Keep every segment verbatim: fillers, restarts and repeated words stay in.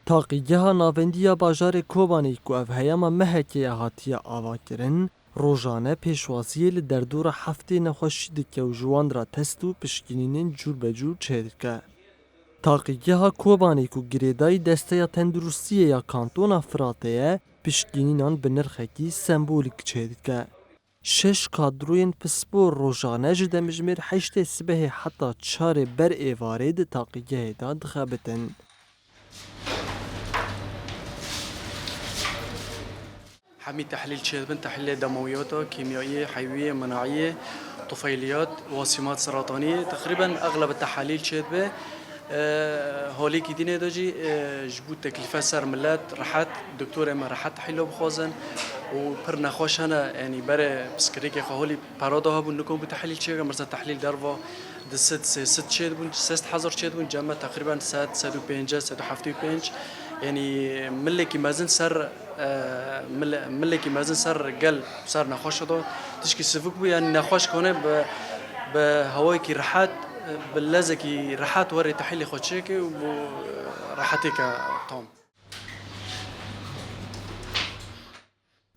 Taqîgeha navendî ya bajarê Kobanê ku ev heyama mehekê ya hatiye avakirin, rojane pêşwaziyê li derdora heftê nexweşî dike û ji wan re test û piştgirînên cûrbecûr çêdike. Taqîgeha Kobanê ku girêdayî Desteya Tenduristiyê ya Kantona Firatê ye, piştgirînan bi nirxekî sembolîk çêdike. Şeş kadroyên pispor rojane ji demjimêr heştê sibehê heta çarê ber êvarê di taqîgehê de dixebitin. Hemî tehlîl çêdibin, tehlîlê demawiyata, kîmyayiyê, heyviyê, minayiyê, tufeyliyat, wasîmat, serataniyê. Teqrîben exlebe tehlîl çêdibe. E, holêkî dînê de jî, e, ji bo teklîfe ser milet, rehet, doktorê me rehet tehlîla bixwazin û pir nexweş hene, yanî berê piskirêkê xwe holî pera de hebûn, nikom bû tehlîl çêke, mesela tehlîl derva di sed, sê sed çêdibûn, sê sed hezar çêdibûn, cem me teqrîben sed, sed û pêncî, sed û heftê û pênc, yanî milekî mezin ser, e, mil-, milekî mezin ser gel, ser nexweşa de tişkî sivik bû, yanî nexweş kone bi, bi hewayekî rehet, bi lezekî rehet were tehlîlê xwe çêke û bo rehetêke tam.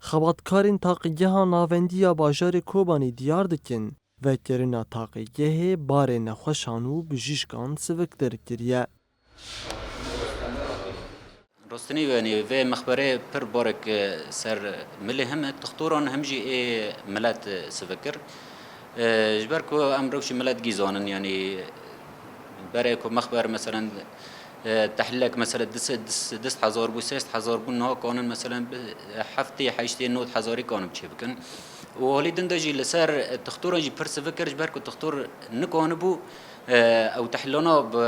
Xebatkarên taqîgeha navendî ya bajarê Kobanê diyar dikin, vekirina taqîgehê barê nexweşan û bijîşkan siviktir kiriye. Rostinî, yanî vê mexberê pir barek, e, ser milê him e, tixtoran him jî ê milet, e, sivik kir. E, ji ber ku em rewşî milet gîzanin, yanî berê ku mexber, meselen, e, tehlîlek, meselen, du sed, du sed hezar bû, sê sed hezar bû, niha kanin, meselen, bi heftê, heştê, nod hezarî kanin çê bikin. Û holî din de jî li ser, e, tixtoran jî pir sivik kir, ji ber ku tixtor nikanibû, e, ew tehlîlana bi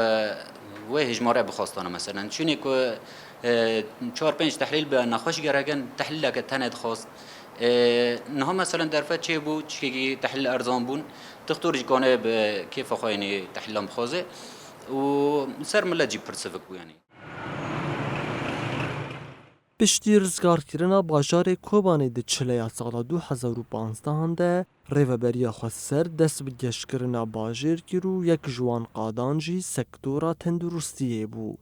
wê hejmare bixwastana, meselen. Çûnê ku, e, çar pênc tehlîl bi nexweş gerek in, tehlîleke tenê dixwast. E, niha, meselen, derfet çêbû, çikekî tehlîl erzan bûn, tixtor jî kane bi kêfa xwe, yanî, tehlîlan bixwaze û ser milet jî pir sivik bû, yanî. Piştî rizgarkirina bajarê Kobanê di çileya sala du hezar û panzdehan de, Rêveberiya Xweser dest bi geşkirina bajêr kir û yek ji wan qadan jî sektora tenduristiyê bû.